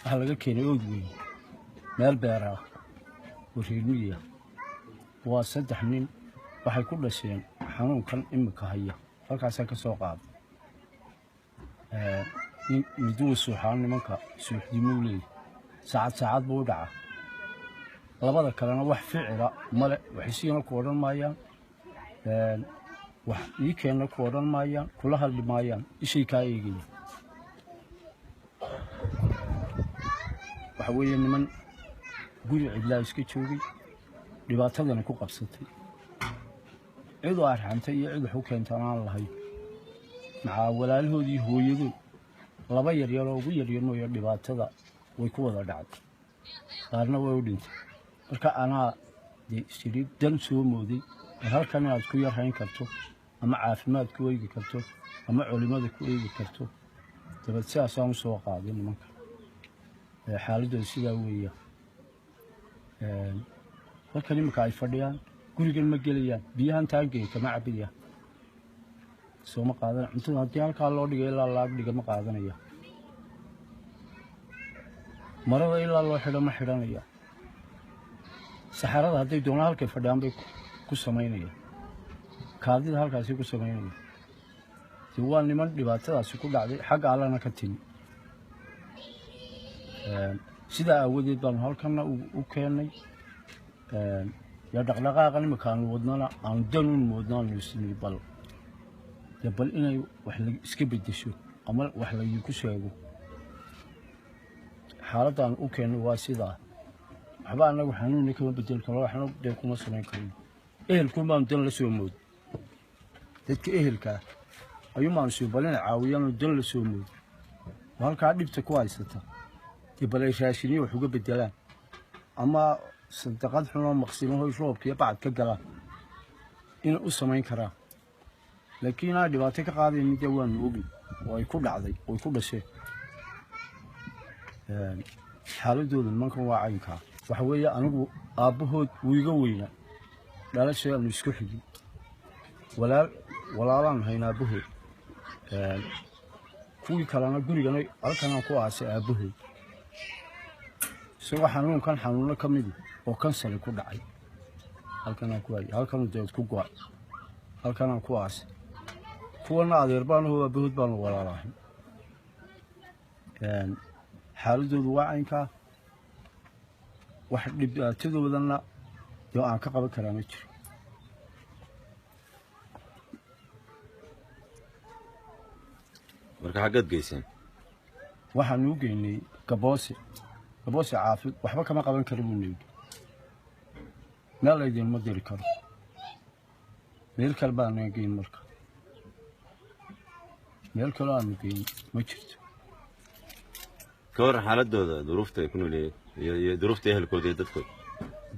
Waxaa laga keenay Oodweyne, meel beera ah oo reer miyi ah. Waa 3 nin, waxay ku dhasheen xanuunkan imika haya, halkaasaan ka soo qaaday. Mid wuu suuxaa, nimanka suuxdimuu leeyahy, saacad saacad buu u dhacaa. Labada kalena wax ficila male, waxisiina ku odhan maayaan, wax ii keenna ku odhan maayaan, kula hadli maayaan, ishay kaa eegaya. Waxa weeye niman guri cidlaa iska joogay, dhibaatadana ku qabsatay, cid u arxantay iyo cid wax u keentaan aan lahayn. Maxaa walaalahoodii hooyadood laba yaryaroo ugu yaryar mooye dhibaatada way ku wada dhacday, qaarna way u dhintay. Marka anaa dee isiri dan soo mooday bal halkan inaad ku yar hayn karto, ama caafimaad ku eegi karto, ama culimada ku eegi karto. Dabeed sidaasaan u soo qaaday nimanka. Xaaladooda sidaa weeya. Halkan iminka ay fadhiyaan, gurigan ma gelayaan, biyahan taangega kama cabayaan, sooma qaadan cuntada. Haddii halkaa loo dhigay ilaa laag dhiga ma qaadanaya, marada ilaa loo xidho ma xidhanaya. Saxarada hadday doonaan halkay fadhiyaan bay ku samaynayaan, kaadida halkaasi ku samaynayaan. Dee waa niman dhibaatadaasi ku dhacday, xagga allana ka timi. Sidaa aawadeed baanu halkanna u keennay. Yaa dhaqdhaqaaqan imika aanu wadnana aanu dan un moodno, aanu isnii bal dee bal inay wax iska beddesho ama wax laydinku sheego. Xaaladda aan u keennay waa sidaa. Waxba annagu xanuunna kama bedeli karo, waxna dee kuma samayn karno. Ehelkuun baanu dan la soo mood, dadka ehelkaa ayuun baanu sii bal inay caawiyaan oo dan la soo mood oo halkaa dhibta ku haysata dee bal ay raashiniyo wax uga bedelaan, ama sadaqad xunoo maqsimahoy roobka iyo bacad ka galaan inay u samayn karaan. Laakiin inaan dhibaato ka qaadaynin dee waanu ogin oo ay ku dhacday oo ay ku dhasheen. Xaaladooda nimankan waa caynkaa. Waxa weeye anigu aabbahood wuu iga weynaa, dhalashay aanu isku xigin, walaal walaalaan hayn aabbahood. Kuwii kalena gurigana halkanaan ku aasay aabbahood, isagoo xanuunkan xanuuno ka midi oo kansari ku dhacay halkanaan ku hayay, halkanuu dabeed ku go'ay, halkanaan ku aasay. Kuwana adeer baanu, aabbahood baanu walaalahay. Xaaladoodu waa caynkaa, wax dhibaatadoodana dee aan ka qaban karaa ma jiro. Marka xaggeed geyseen? Waxaanu u geynay Gaboose. Gaboose caafi waxba kama qaban kara buu nayidhi, meel laydinma diri karo, meel kale baanaga geyn. Marka meel kaloo aanu geyn ma jirto. Ka warran xaaladooda, duruufta ay ku noolyihiin iyo duruufta ehelkooda iyo dadkooda?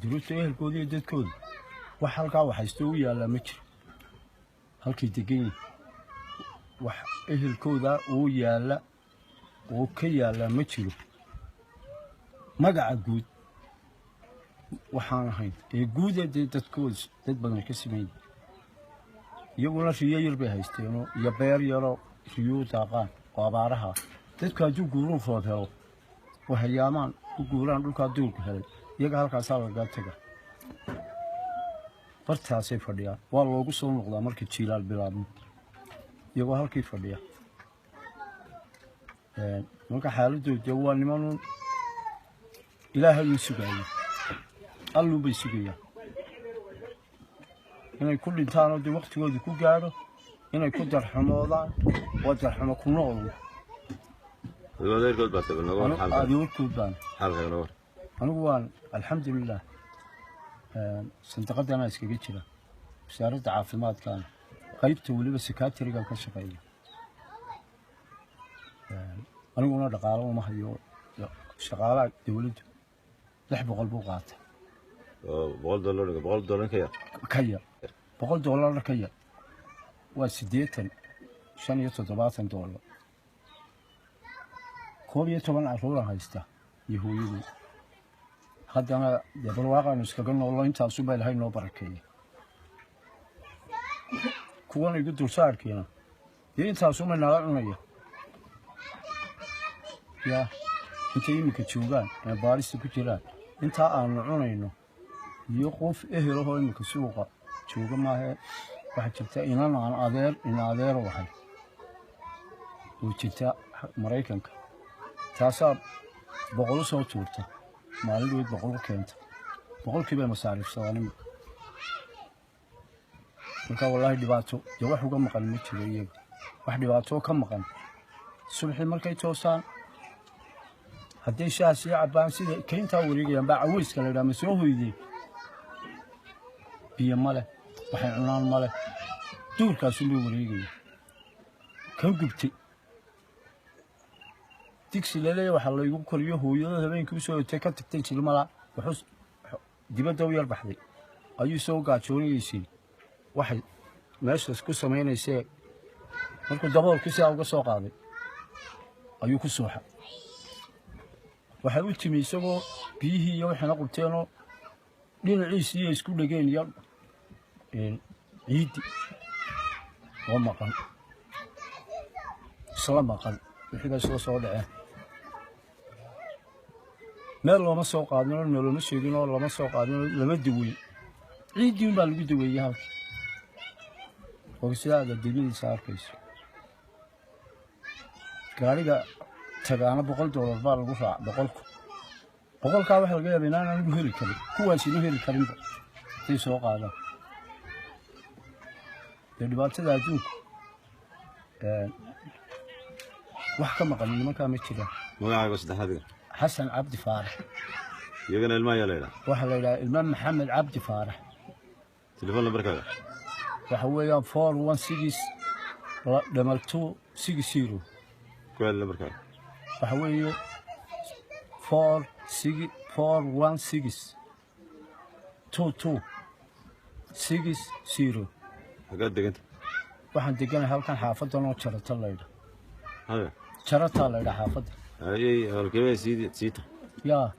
Duruufta ehelkooda iyo dadkooda, wax halkaa waxaysto u yaallaa ma jiro. Halkay degan yihin wax ehelkooda uu yaalla oo ka yaallaa ma jiro. Magaca guud waxaan ahayn ee guuda dee dadkooda dad badan ka siman yihin. Iyaguna riyo yar bay haysteenoo iyo beer yaroo riyuu daaqaan oo abaaraha. Dadku hadduu guuruu roob helo oo hayaamaan u guuraan dhulkaa duurku helay, iyaga halkaasaa lagaga taga, bartaasay fadhiyaan. Waa loogu soo noqdaa marka jiilaal bilaabmo, iyagoo halkii fadhiya. Marka xaaladoodu dee waa nimanuun ilaahay uu sugaayey, alluu bay sugayaan inay ku dhintaanoo dee waktigooda ku gaadho, inay ku darxumoodaan. Waa darxumo ku noqdo. Adigu adeerkood baa tahay, bal nooga war xaalka. Adeerkood baan. Xaalka nooga war. Anigu waan alxamdulilah, sandaqadanaa iskaga jira wasaaradda caafimaadkaana, qaybta weliba sekaatarigan ka shaqeeya. Aniguna dhaqaalo uma hayo. Shaqaalaha dowladdu 600 buu qaatay. Oo $100 dhiga, $100 ka yar? Ka yar, $100 ka yar, waa 85 $. 11 carruuraan haysta iyo hooyadii. Haddana dee barwaaqaanu iskaga noollo, intaasuba Ilaahay noo barakeeya. Kuwan igu dulsaarkiina dee intaasuma nala cunaya yaa. Intay iminka joogaan ee baarista ku jiraan, intaa aanu cunayno iyo qof ehelahoo iminka suuqa jooga maahe. Waxaa jirta inan aan adeer in adeer u ahay oo jirta Maraykanka, taasaa 100 soo tuurta maalin dhaweyd, 100 keenta, 100-kii bay masaariifsadaan iminka. Marka wallaahi dhibaato dee wax uga maqan ma jiro iyaga, wax dhibaato ka maqan. Subaxii markay toosaan, hadday shaaha sii cabbaan, sida kayntaa wareegayaan baa caweyska la yidhaha, ma soo hoydeen? Biyo ma leh, waxay cunaan ma leh, duurkaasunbay wareegayaan. Ka gubtay digsi laleeya waxaa laygu koriyo, hooyadooda habeenkii usoo hotay ka tagtay, jilmala wuxuu dibadda u yar baxday ayuu soo gaajoonayeysay. Waxay meeshaas ku samaynaysee markuu daboolku sidaa uga soo qaaday ayuu ku suuxa. Waxay u timi isagoo biyihii iyo waxayna qubteenoo dhinaciisii iyo isku dhegeen iyo ciiddi oo maqan, isla maqan, wixii bay isla soo dhaceen. Meel looma soo qaadin oo noloma sheegin oo lama soo qaadin oo lama daweyn, ciiddii unbaa lagu daweeyey halka oo sidaa aad adduunyadiisa arkayso. Gaariga tagaana $100 baa lagu raaca. 100-ku 100-kaa waxaa laga yaaba inaan anigu heli karin, kuwaasina heli karinba haday soo qaadaan. Dee dhibaatada adduunku wax ka maqan nimankaa ma jiraan. Magacaaga saddexaadiga? Xasan Cabdi Faarax. Iyagana ilmaha ayaa la yidhaha? Waxaa la yidhaha ilma Maxamed Cabdi Faarax. Telefoon lambarkaaga? Waxa weeyaan 416 2260. Ku celi lambarkaaga. Waxa weeye 46 416 2260. Xaggaad deganta? Waxaan deganahay halkan xaafadan oo Jarata laydha. Haya. Jarataa laydha xaafadda. Ayay halkeebay sii siita? Yaa.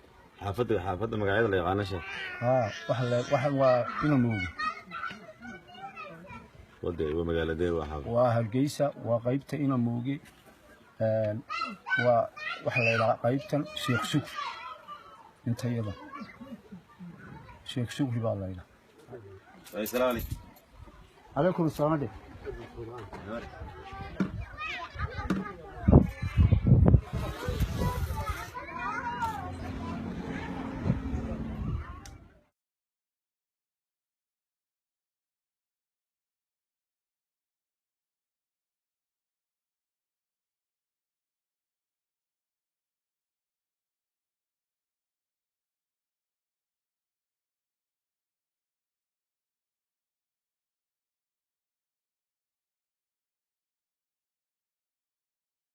Xaafadda magacyada la yaqaana sheeg. Haa, waxa la waxa waa ina moogo. Wade waa magaaladee, waa xaafad? Waa Hargeysa, waa qaybta ina mooge. Waa waxa la yidhaha qaybtan Sheekh Shukri, intayada Sheekh Shukri baa la yidhaha. Asalaamu calaykum. Calaykum asalaam dhe.